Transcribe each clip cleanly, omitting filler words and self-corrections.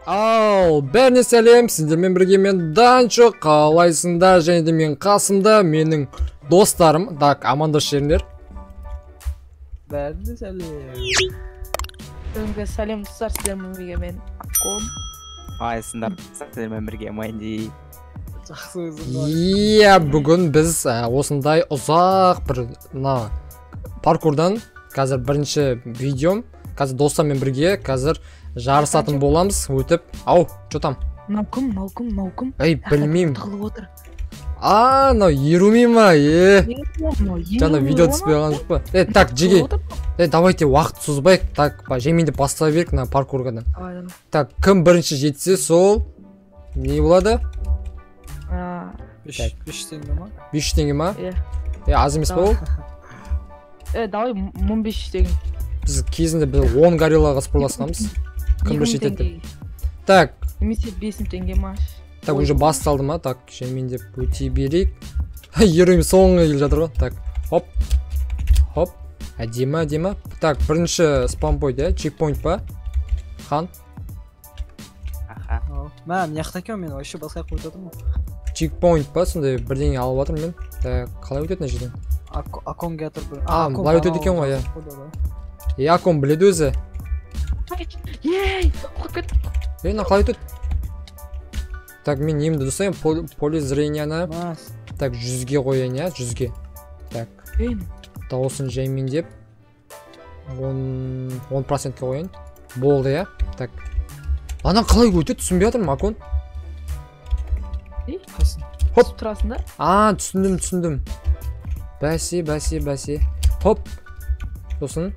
Ал, бәріне сәлем, сіздермен бірге мен Данчо, қалайсыңдар? Және де мен қасымда менің достарым. Так, амандасып жіберіңдер. Бәріне сәлем. Бәріне сәлем, достар, сіздермен бірге мен Акон. Қалайсыңдар, сіздермен бірге Мэнди. Жақсы өзің. Иә, бүгін біз осындай ұзақ бір мына паркурдан қазір бірінші видеом, қазір достармен бірге қазір жарысатын боламыз, өтіп. Ау, чё там? Мынау кім, мынау кім, мынау кім? Ей, білмеймін. Тығылып отыр. А, мынау Еруми ма? Е. Жаңа видео түспей қалған жоқ па? Е, так, жеге. Е, давайте уақыт созбайық. Так, жаймен деп бастай берейік мына паркурға. Так, кім бірінші жетсе, сол не болады? 5 теңге ма? 5 теңге ма? Иә. Е, аз емес па ол? Е, давай 1500 теңге. Біз кезінде біз 10 гориллаға спорласқанбыз. Кім бірінші жетеді деп. Так. Немесе 5000 теңге ма? Так, уже басталды ма? Так, жаймен деп өте берейік. Еруми соңғы келе жатыр ғой. Так, хоп. Хоп. Әдемі, әдемі. Так, бірінші спампойнт, иә? Чекпоинт па? Хан. Аха. Мә, мына жақта екен, мен вообще басқа жаққа өтіп жатырмын. Чекпоинт па? Сондай бірдеңе алып жатырмын мен. Так, қалай өтеді мына жерден? Акон келе жатыр бір. А, былай өтеді екен ғой, иә. Е, Акон біледі өзі. Ей, қорқып кеттім. Ей, мына қалай өтеді? Так, мен немді дұрыстайын, поле зренияны. Так, 100-ге қояйын, иә, 100-ге. Так. Дауысын жаймен деп 10%-ке қояйын. Болды, иә. Так. Ана қалай өтеді, түсінбей жатырмын, Акон. Хоп. Тұрасың да? А, түсіндім, түсіндім. Бәсе, бәсе, бәсе. Хоп. Сосын.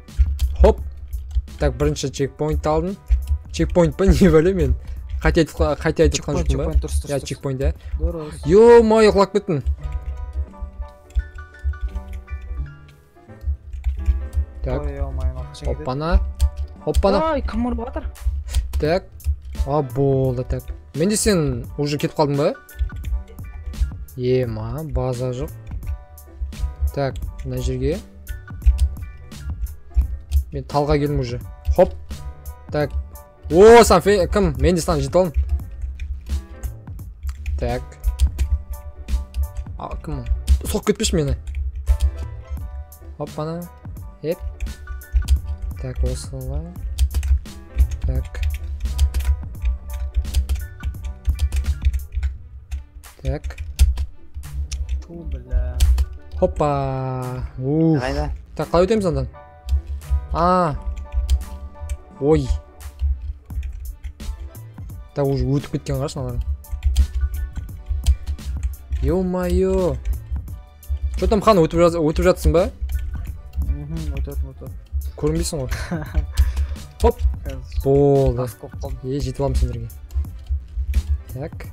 Хоп. Так, бірінші чекпоинт алдым. Чекпоинт па, не бәле мен? Қате айтып қалған жоқпын ба? Иә, чекпоинт, иә. Ё-моё, құлап кеттім. Так. Хоппана. Хоппана. Ой, кім ұрып жатыр? Так. А, болды, так. Мен де сен уже кетіп қалдың ба? Ема, база жоқ. Так, мына жерге. Мен талға келдім уже. Хоп. Так. О, сам кім? Мен де саған жетіп алдым. Так. А, кім? Соғып кетпеші мені. Хоппана. Еп. Так, осылай. Так. Так. Ту, бля. Хоппа. Уф. Так, қалай өтеміз андан? А. Ой. Так, уже өтіп кеткен қарашы мыналар. Ё-моё. Чё там, хан, өтіп жатсың ба? Өтіп. Көрінбейсің ғой. Хоп. Болды. Е, жетіп аламын сендерге. Так.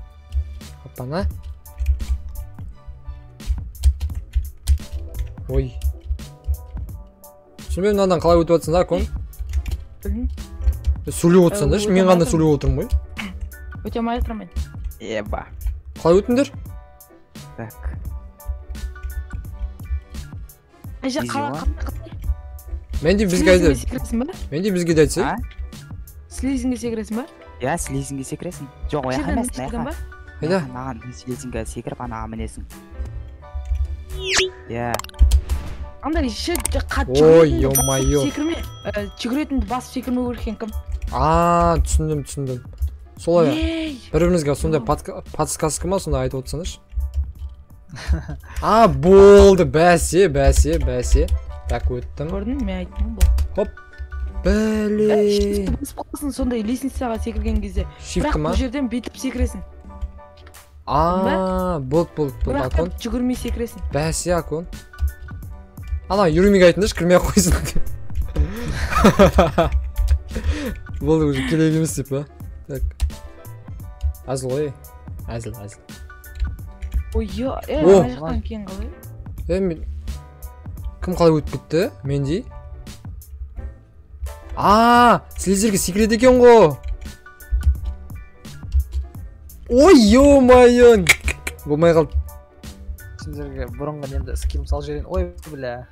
Хоппана. Ой. Түсінбеймін, мынадан қалай өтіп жатсың да, Акон? Білмеймін. Сөйлеп отырсың да, мен ғана сөйлеп отырмын ғой. Өте алмай жатырмын мен. Еба. Қалай өттіңдер? Так. Айжа, қалай? Мен де бізге айтады. Мен де бізге де айтса. Слизинге секіресің ба? Иә, слизинге секіресің. Жоқ, ояқ емес, мына. Қайда? Маған слизинге секіріп, анаға мінесің. Иә. Андай ше, қатты. Ой, ё-моё. Секірме, жүгіретінді басып секірмеу керек екен кім? А, түсіндім, түсіндім. Солай. Бір-бірімізге сондай подсказка ма сондай айтып отырсаңдаршы. А, болды, бәсе, бәсе, бәсе. Так, өттім. Көрдің, мен айттым бұл. Хоп. Бәле. Басып қаласың сондай лестницаға секірген кезде. Бірақ бұл жерден бүйтіп секіресің. А, болды, болды, болды, Акон. Бірақ жүгірмей секіресің. Бәсе, Акон. Ана, Юрмиге айтыңдаршы, кірмей ақ қойсын деп. Болды, уже керек емес деп па? Так. Әзіл ғой, әзіл, әзіл. Ой, ана жақтан кейін қалай? Е, мен кім қалай өтіп кетті? Менде. А, слизерге секіреді екен ғой. Ой, ё-моё. Болмай қалды. Сендерге бұрынғы немді скилл салып жіберейін. Ой, бля.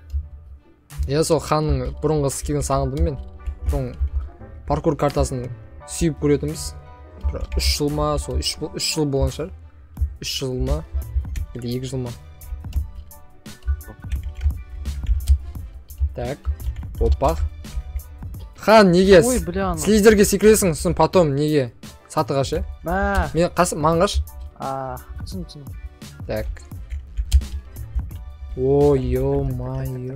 Иә, сол ханның бұрынғы скиллін сағындым мен. Бұрын паркур картасын сүйіп көретінбіз. Бір 3 жыл ма, сол 3 жыл болған шығар. 3 жыл ма или 2 жыл ма. Так, опа. Хан, неге? Ой, бля, Слизерге секіресің, сосын потом неге? Сатыға ше? Мә. Мен қас, маған қаш. А, түсіндім. Так. Ой, ё-моё.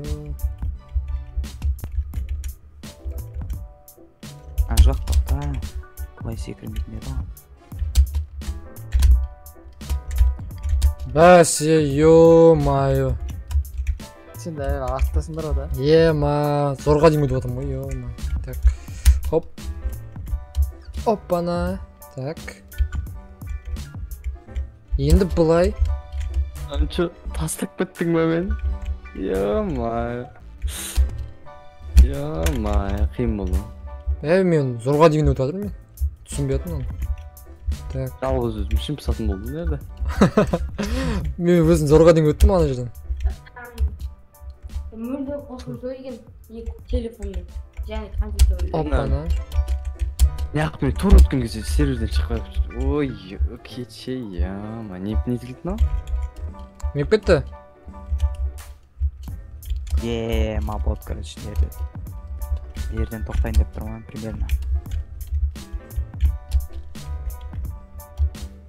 А, жоқ, тоқта. Былай секірмейтін еді ғой. Бәсе, ё-моё. Сен де әлі арттасыңдар ғой да? Ема, зорға дейін өтіп жатырмын ғой, ё-моё. Так, хоп. Оппана. Так. Енді былай. Анчо, тастап кеттің бе мен? Ё-моё. Ё-моё, қиын болды. Мен зорға дейін өтіп жатырмын мен. Түсінбей жатырмын оны. Так. Жалғыз өзім ішім пысатын болдым жерде. Мен өзім зорға дейін өттім ана жерден. Мүлде қосылып екен екі телефонмен және компьютермен. Оппана. Неғып мен тура өткен кезде серверден шығып қалып. Ой, кетші, яма, не келді мынау? Не кетті? Ема, болды, короче, жерде. Жерден тоқтайын деп тұрмын, примерно.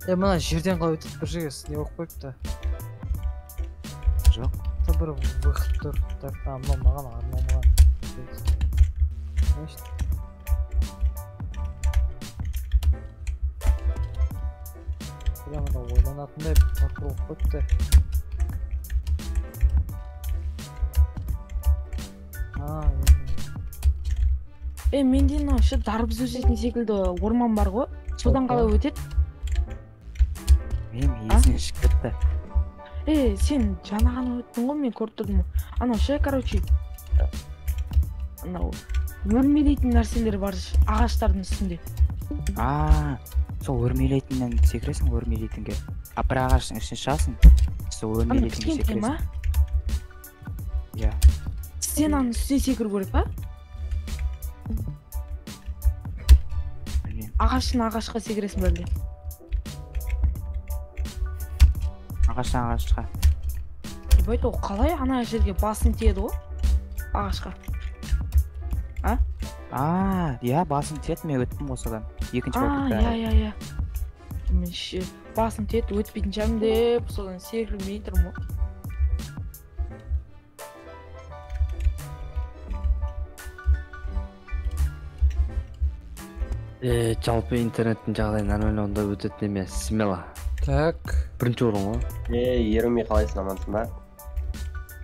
Мына жерден қалай өтеді, бір жерге не болып қойыпты? Жоқ. Бір выход тұр. Так, мынау маған арналмаған. Значит. Бля, мына ойланатындай паркур болып қойыпты. Менде мынау ше дарбыз өсетін секілді орман бар ғой. Содан қалай өтеді? Мен есімнен шығып кетті. Сен жаңа ғана өттің ғой, мен көріп тұрдым. Анау ше, короче, анау өрмелейтін нәрселер бар ағаштардың үстінде. А, сол өрмелейтіннен секіресің, өрмелейтінге. А бір ағаштың ішіне шығасың, сол өрмелейтінге секіресің. Иә. Сен аның үстіне секіру керек па? Білмеймін. Ағаштан ағашқа секіресің бе әлде? Ағаштан ағашқа. Ебать, ол қалай ана жерге басың тиеді ғой? Ағашқа. А? А, иә, басың тиеді, мен өттім ғой содан. Екінші А, иә, иә, иә. Мен ше басым тиеді, өтпейтін шығармын деп, содан секірмей тұрмын ғой. Жалпы интернеттің жағдайы нормально онда өтетін емес, смело. Так. Бірінші орын ғой. Еруми, қалайсың, амансың ба?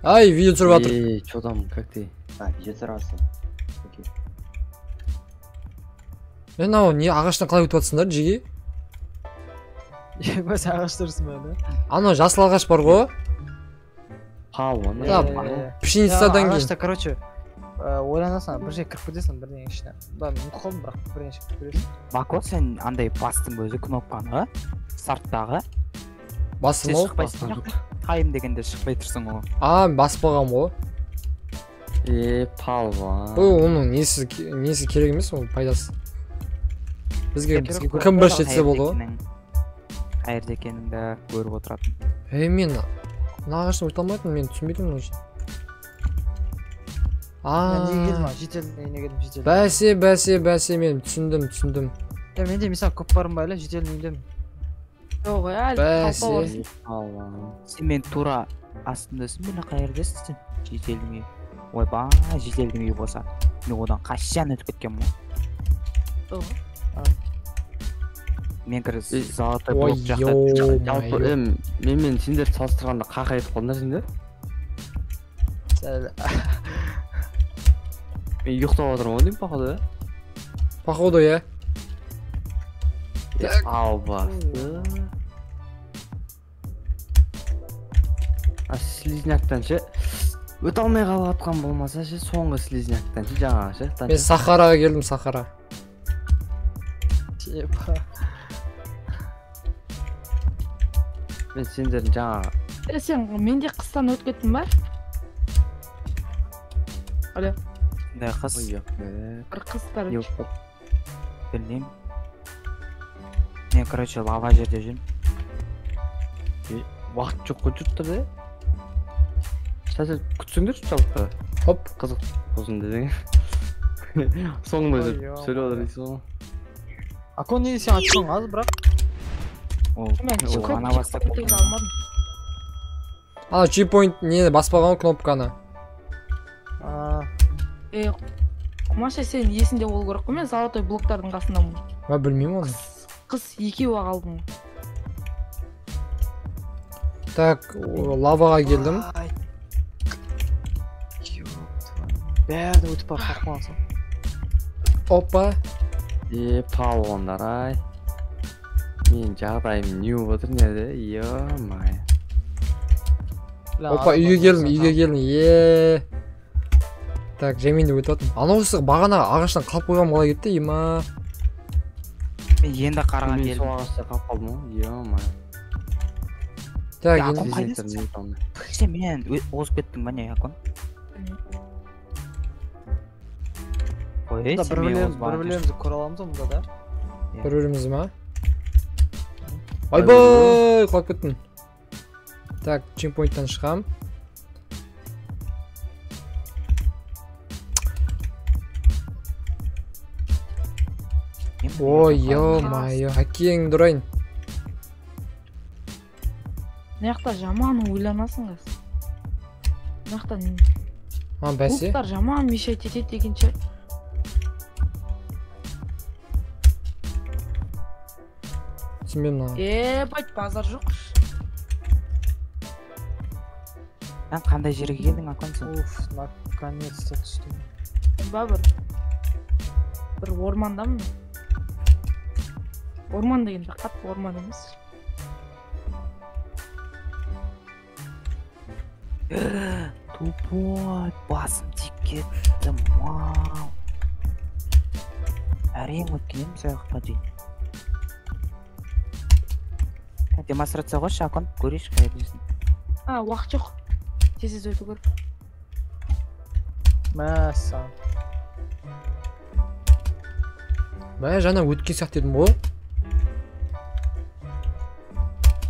Ай, видео түсіріп жатыр. Чё там, как ты? А, видео түсіріп жатырсың. Окей. Мынау не ағаштан қалай өтіп жатсыңдар, жиги? Ебать, ағаш тұрсың ба, да? Анау жасыл ағаш бар ғой. Палма. Да, пшеницадан кейін. Ағашта, короче, ойланасың, бір жерге кіріп кетесің, бірдеңе ішіне. Да, мен ұмытып қалдым, бірақ бірдеңе кіріп кетесің. Мако, сен андай бастың өзі кнопканы, старттағы. Бастым ғой? Тайм дегенде шықпай тұрсың ғой. А, басып қалғанмын ғой. Палма. Бұл оның несі керек емес, ол пайдасы. Бізге кім бір жетсе болды ғой. Қай жерде екеніңді көріп отыратын. Мен мына ағаштан өте алмайтынмын, мен түсінбейтінмін уже. Мен неге келдім, жетелдің үйіне келдім, жетелдің. Бәсе, бәсе, бәсе, мен түсіндім, түсіндім. Менде мысалы көп барым ба әлі, жетелдің үйіндемін. Жоқ, әлі Бәсе. Сен мен тура астымдасың, мен қай жердесің сен? Жетелдің үйі. Ойбай, жетелдің үйі болса, мен одан қашан өтіп кеткенмін ғой. Мен кіріс золотой блок жақта. Жалпы, мен мен сендерді салыстырғанда қақа етіп қалдыңдар сендер? Сәл. Мен ұйықтап отырмын ғой деймін, походу, иә? Походу, иә. Албасты. А слизняктан ше өте алмай қалып жатқан болмаса ше, соңғы слизняктан ше, жаңағы ше. Мен Сахараға келдім, Сахара. Епа. Мен сендердің жаңағы. Сен менде қыстан өтіп кеттің ба? Алло. Қандай қыз? Бір қыз, короче. Білмеймін. Мен, короче, лава жерде жүрмін. Уақыт жоқ қой жұртта да. Сәл күтсеңдерші жалпы. Хоп. Қызық болсын десең. Соңында жүріп сөйлеп отыр дейсің ғой. Акон, неге сен очкоң аз бірақ? Ол Мен ана бастап көтере алмадым. Ана чекпоинт нені баспаған кнопканы. Құмаша, сен есіңде болу керек қой, мен золотой блоктардың қасындамын. Мен білмеймін оны. Қыз екеуі қалдым. Так, лаваға келдім. Бәрін өтіп барып қалып қалғансың. Опа. Палуандар ай. Мен жағдайым не болып отыр неде? Ё-моё. Опа, үйге келдім, үйге келдім. Так, жаймен де өтіп жатырмын. Анау бағана ағаштан қалып қойған қалай кетті, ема. Мен енді қараған Мен келдім. сол ағашта қалып қалдым ғой, ё-моё. Так, Акон енді қайдасың? Сен менен озып кеттің ба не, Акон? Ой, сен мені озбаған бір-бірлерімізді көре аламыз ғой мұнда да. Бір-бірімізді ма? Ойбай, құлап кеттім. Так, чекпоинттан шығам. Ой, ё-моё, әкеңді ұрайын. Мына жақта жаман ойланасың қазір. Мына жақта А, бәсе. Блоктар жаман мешать етеді дегенше. Түсінбедім мынаны. Ебать, базар жоқ. Сен қандай жерге келдің, Акон, сен? Уф, наконец-то түстім. Ба бір. Бір ормандамын. Орман дегенде қатты орман емес. Тупой, басым тиіп кетті, мау. Әрең өткен едім сол жаққа дейін. Демонстрация қойшы, Акон, көрейінші қай жердесің. А, уақыт жоқ. Тез-тез өту керек. Мәссаған. Мә, жаңа өткен сияқты едім ғой.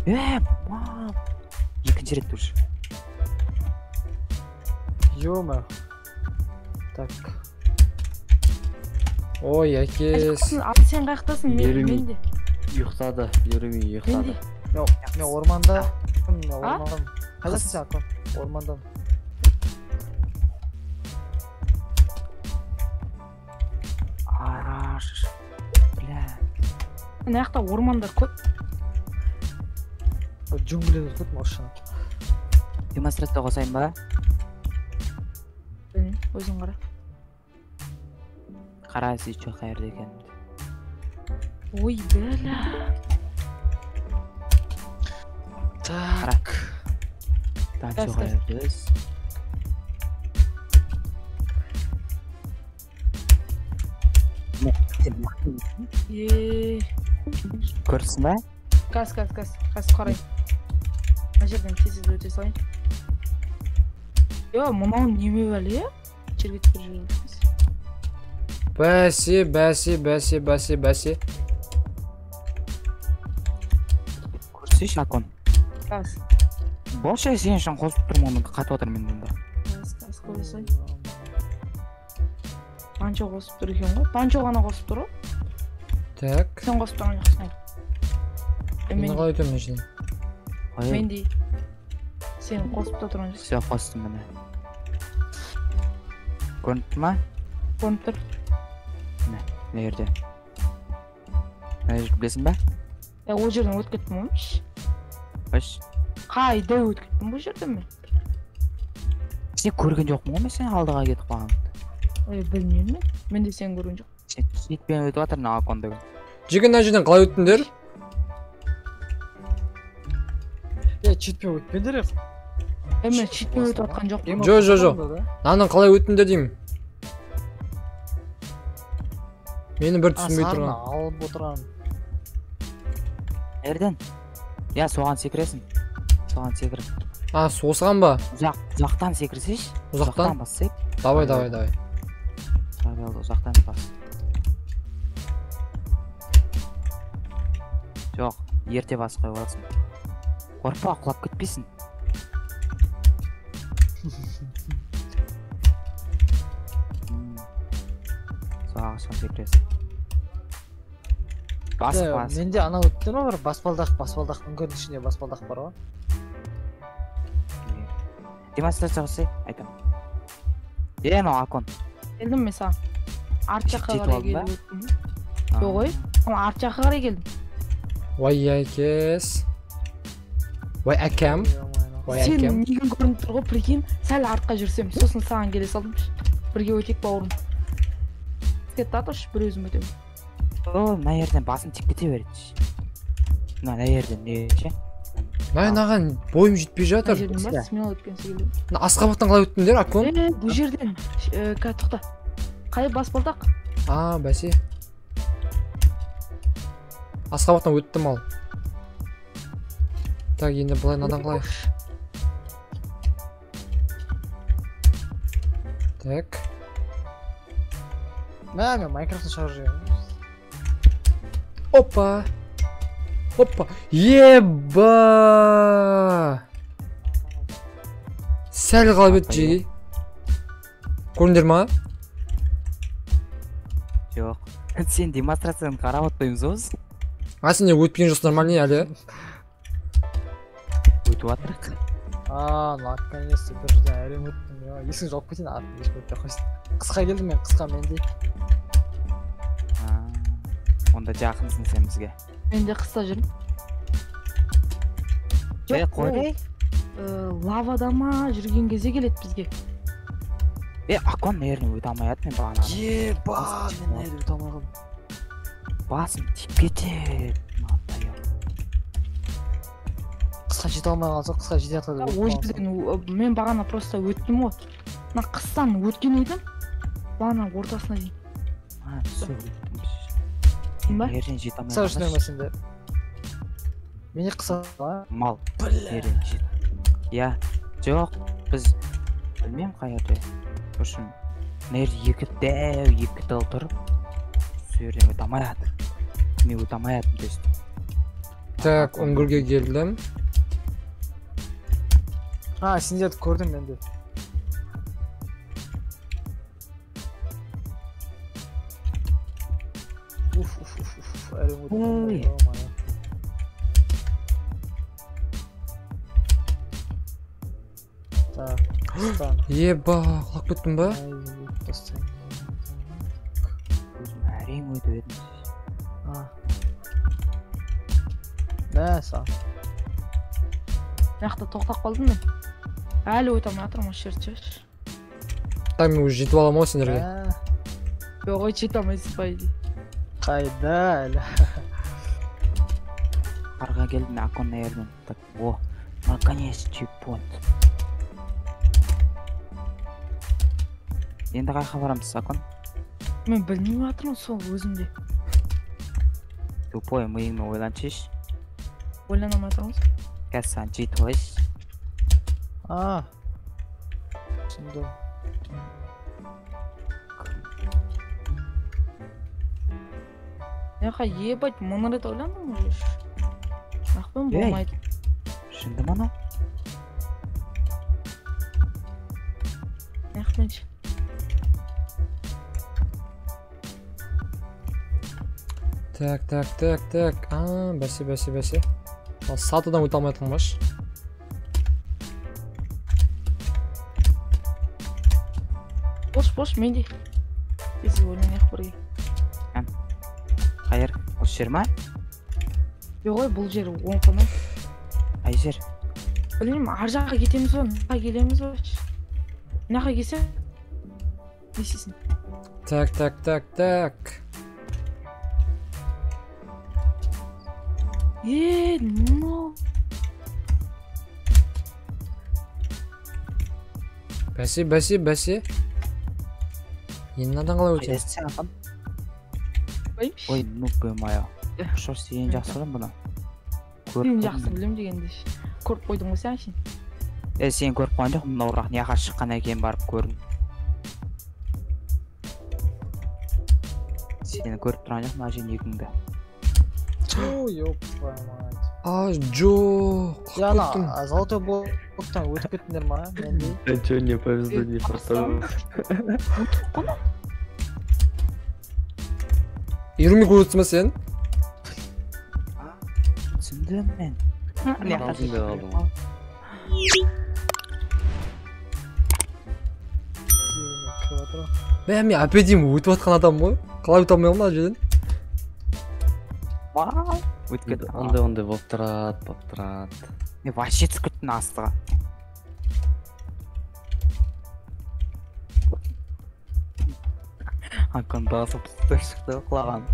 Мау. Екінші рет уже. Ё-моё. Так. Ой, әкес. Ал сен қаяқтасың? Мен де. Ұйықтады, Ереми ұйықтады. Мен орманда. Мен ормандамын. Қайдасың сен, Акон? Ормандамын. Араш. Бля. Мына жақта ормандар көп. Джунглиде көп машина. Демонстрация қосайын ба? Білмеймін, өзің қара. Қара, еще қай жерде екенімді. Ой, бля. Так. Танчо қай жердесіз? Көрсің ба? Қаз, қаз, қаз, қаз қарай. Мына жерден тез-тез өте салайын. Е, мынау неме бәле? Жерге түкіріп жіберіппіз. Бәсе, бәсе, бәсе, бәсе, бәсе. Көрсейші, Акон. Қаз. Болшы, сен үшін қосып тұрмын, оны қатып отыр мен мұнда. Қаз, қаз, қоя салайын. Панчо қосып тұр екен ғой. Панчо ғана қосып тұр ғой. Так. Сен қосып тұрған жоқсың. Мен қалай өтемін мына жерден? Мен де. Сен қосып та тұрған жоқсың. Все, қостым міне. Көрініп тұр ма? Көрініп тұр. Міне, мына жерде. Мына жерді білесің бе? Ол жерден өтіп кеттім ғой. Қойшы. Қайда өтіп кеттім бұл жерден мен? Сен көрген жоқпын ғой мен сен алдыға кетіп қалғаныңды. Білмеймін мен. Мен де сені көрген жоқ. Сен шетпен өтіп жатыр мына Акон деген. Жеке, мына жерден қалай өттіңдер? Шетпен өтпеңдер. Мен шетпен өтіп жатқан жоқпын. Жо, жо, жо. Мынаның қалай өттіңдер деймін. Мені бір түсінбей тұрған. Алып отырған. Жерден. Я, соған секіресің. Соған секір. А, осыған ба? Ұзақтан секірсейші. Ұзақтан? Бассай. Давай, давай, давай. Давай, ұзақтан бас. Жоқ, ерте басып қойып аласың. Қорықпа, құлап кетпейсің. Сол ағашқа секіресің. Басып бас. Менде анау өтті ма бір баспалдақ, баспалдақ, үңгірдің ішінде баспалдақ бар ғой. Демонстрация жасай, айтамын. Е, анау Акон. Келдім мен саған. Арт жаққа қарай келіп өттім. Жоқ ой, арт жаққа қарай келдім. Ой, әкес. Ой, әкем. Ой, әкем. Сен неге көрініп тұр ғой, прикинь, сәл артқа жүрсем, сосын саған келе салдым. Бірге өтейік бауырым. Кетті атыш, бір өзім өтемін. О, мына жерден басым тиіп кете береді. Мына жерден не ше? Мынаған бойым жетпей жатыр. Смело өткен секілді. Мына асқабақтан қалай өттіңдер, Акон? Бұл жерден, тоқта. Қай баспалдақ? А, бәсе. Асқабақтан өттім ал. Так, енді былай мынадан қалай? Так. Мә, мен Майнкрафтты шығарып жіберемін. Опа. Опа. Еба! Сәл қалып еді жеге. Көрдіңдер ма? Жоқ. Сен демонстрацияны қарап отпаймыз ғой біз. А сендер өтпеген жоқсыңдар ма не әлі? Өтіп жатырық. А, наконец-то бір жерден әлем өттім. Есің жауып кетейін, артын ешкім өтпей қойсын. Қысқа келдім мен, қысқа менде. Онда жақынсың сен бізге. Мен де қыста жүрмін. Жоқ, қой. Лавада ма жүрген кезде келеді бізге. Е, Акон наверное өте алмай еді мен бағана. Еба, мен наверное өте алмай қалдым. Басым тиіп кетеді. Қысқа жете алмай қалса, қысқа жете жатады. Ол жерден мен бағана просто өттім ғой. Мына қыстан өткен едім. Бағана ортасына дейін. А, все. Ба? Ерден жете алмай Қыса жүрсіңдер ма сендер? Мені қыса ма? Мал. Ерден жет. Иә. Жоқ, біз білмеймін қай жерде. Үшін мына жерде екі дәу, екі тал тұр. Сол жерден өте алмай жатыр. Мен өте алмай жатырмын, то есть. Так, үңгірге келдім. А, сендерді көрдім мен де. Уф, уф, уф, уф, әлем өтті. Так, қыстан. Еба, құлап кеттім ба? Өзім әрең өтіп едім. Мә, саған. Мына жақта тоқтап қалдым мен. Әлі өте алмай жатырмын осы жерде. Так, мен уже жетіп аламын ғой сендерге. Жоқ, ой, жете алмайсыз по идее. Қайда әлі? Қарға келдім, Акон наверное. Так, о, наконец чекпоинт. Енді қайқа барамыз, Акон? Мен білмей жатырмын сол өзімде. Тупой, миыңмен ойланшы. Ойлана алмай жатырмыз. Қазір саған жетіп алайыншы. А, түсіндім. Мына ебать, мың рет ойландым уже. Нақпен болмайды. Шынды ма анау? Нақпен ше. Так, так, так, так. А, бәсе, бәсе, бәсе. Ал сатыдан өте алмай жатырмын. Бош, бош, менде. Тез ойланайық бірге. Қайыр, осы жер ма? Жоқ ой, бұл жер оң қалмай. Қай жер? Білмеймін, ар жаққа кетеміз ба, мына келеміз ба? Мына жаққа келсем, не істейсің? Так, так, так, так. Е, ну. Бәсе, бәсе, бәсе. Енді мынадан қалай өтеміз? Қайдасың сен, Ой, ну ё-моё. Шо, сен жақсы білем бұны. Мен жақсы білем дегенде. Көріп қойдың ғой сен әшейін. Е, сен көріп қойған жоқпын, мынау бірақ неға шыққан екен барып көрдім. Сені көріп тұрған жоқпын, мына жерде екіңді. Ту, ёб твою мать. А, жоқ. Я ана золотой блоктан өтіп кеттіңдер ма? Мендей. Да чё, не повезло, не просто. Ерумик өттің ба сен? Түсіндім мен. Алдым деп алдым ғой. Ерумик кіріп жатыр ғой. Мә, мен әп-әдемі өтіп жатқан адаммын ғой. Қалай өте алмай қалдым ана жерден? Вау. Өтіп кетті. Ондай болып тұрады, болып тұрады. Мен вообще түсіп кеттім астыға. Акон басып шықты құлаған.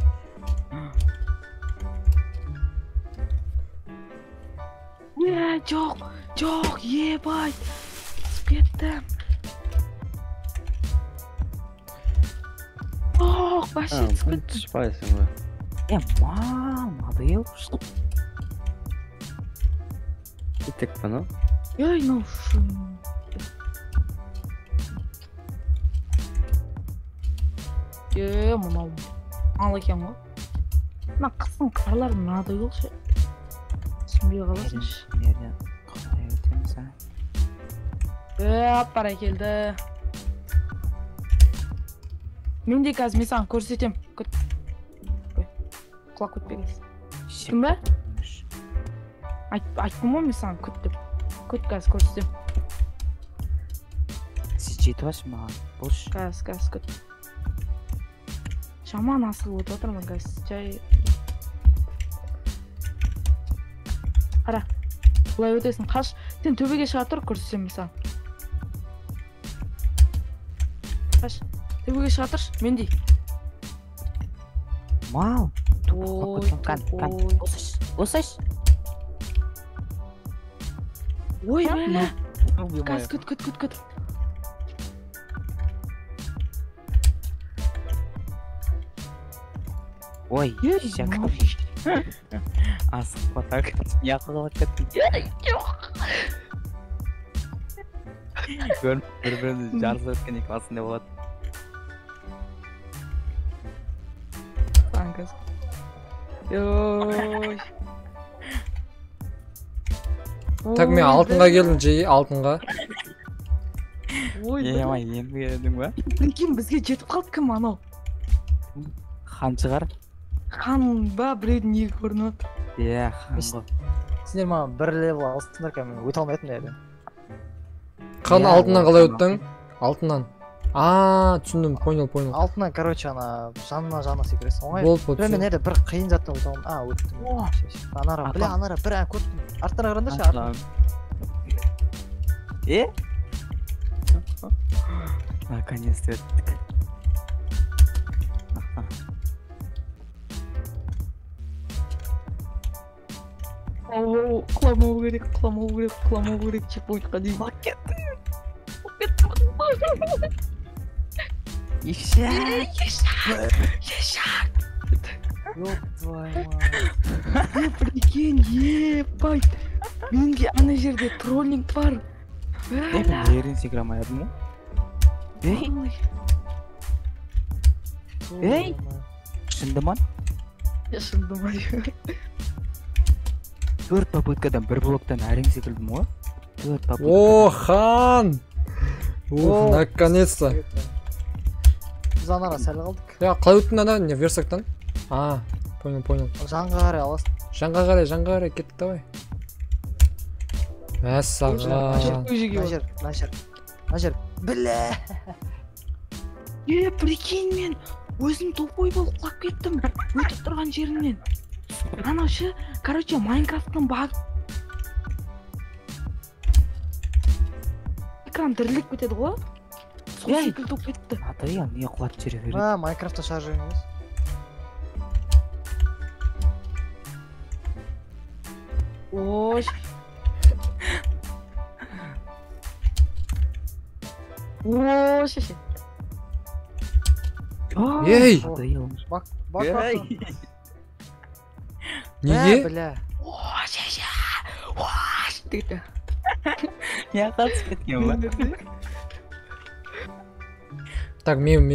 Е, жоқ, жоқ, ебать. Түсіп кеттім. Жоқ, вообще түсіп кеттім. Түспайсың ғой. Е, мал, надоел. Кеттік па, ну? Ей, ну Е, мынау мал екен ғой. Мына қыстың қарлары надоел ше. Түсінбей қаласың ше. Жерден қалай өтеміз, а? Е, бәрекелді. Мен де қазір мен саған көрсетем. Күт. Ой, құлап кетпегенсің. Күттің бе? Айттым ғой мен саған күт деп. Күт, қазір көрсетем. Сен жетіп алшы маған. Болшы. Қазір, қазір күт. Жаман асығып өтіп жатырмын қазір. Жай. Қара. Былай өтесің, қаш. Сен төбеге шыға тұр, көрсетемін мен саған. Қаш. Төбеге шыға тұршы, мендей. Мал. Ой, тупой. Босайшы. Ой, бля. Қазір күт, күт, күт, күт. Ой, асықпа так. Не құлап кеттің. Жоқ. Көріп, бір-бірімізді жарысып өткен екі басында болады. Қазір. Ой. Так, мен алтынға келдім, жеге, алтынға. Ой, Е, ай, енді келдің ба? Прикинь, бізге жетіп қалды кім анау? Хан шығар. Хан ба, біреудің иегі көрініп отыр. Иә, хан ғой. Сендер маған бір левел алыстыңдар, қазір мен өте алмайтын едім. Хан, Иә, алтыннан қалай ол өттің? Алтыннан. А, түсіндім, понял, понял. Алтыннан, короче, ана жанына жанына секіресің. Оңай. Болды, болды. Бля, мен жерде бір қиын заттан өте алмадым. А, өттім. Анара, бля, анара, бір ән көрдім. Арттан қараңдаршы, арттан. Е? Наконец-то өттік. Оу, құламау керек, құламау керек, құламау керек, чекпоинтқа дейін. Құлап кеттім. Ешак! Ешак! Ёб твою мать. Е, прикинь, ебать. Менде ана жерде троллинг бар. Е, мен жерден секіре алмай едім ғой. Ей, Ей! Шынды ма? Шынды ма? 4 попыткадан бір блоктан әрең секірдім ғой. 4 попытка. О, хан! Ух, наконец-то. Біз анара сәл қалдық. Я, қалай өттің ана, не, версактан? А, понял, понял. Жанға қарай аласың. Жанға қарай, жанға қарай, кеттік, давай. Мәссаған. Мына жер, мына жер, мына жер. Бля! Е, прикинь, мен өзім тупой болып құлап кеттім. Өтіп тұрған жерімнен. Анау ше, короче, Майнкрафттың баг экран діріліп кетеді ғой. Сол секілді болып кетті. Ата, не құлап жүре береді? А, Майнкрафтта шарж емес. Ой. Ой, шеше. Ей! Бак, бак, бак. Неге? Бля. Ой, шеше. Ой, дейді. Не қатысып кеткен ба? Так, мен.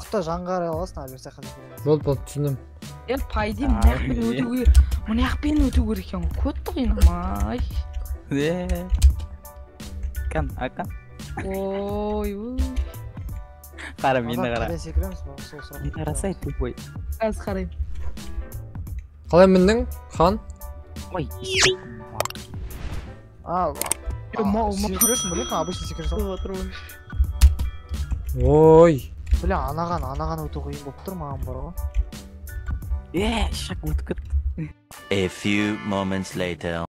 Алып та жанға қарай аласың, ана бер жаққа секіре. Болды, болды, түсіндім. Е, по идее, мына жақпен өту керек. Мына жақпен өту керек екен ғой. Көтті қинамай. Е. Кан, акан. Ой, ой. Қара, мені Азат, қара. қайда секіреміз? Сол сұрақ. Мені қарасай, тупой. Қазір қараймын. Қалай міндің, хан? Ой. А, Е, секіресің, біле, обычно секіре сал. Ой. Бля, анаған өту қиын болып тұр маған бар ғой. Е, шақ өтіп кетті. A few moments later.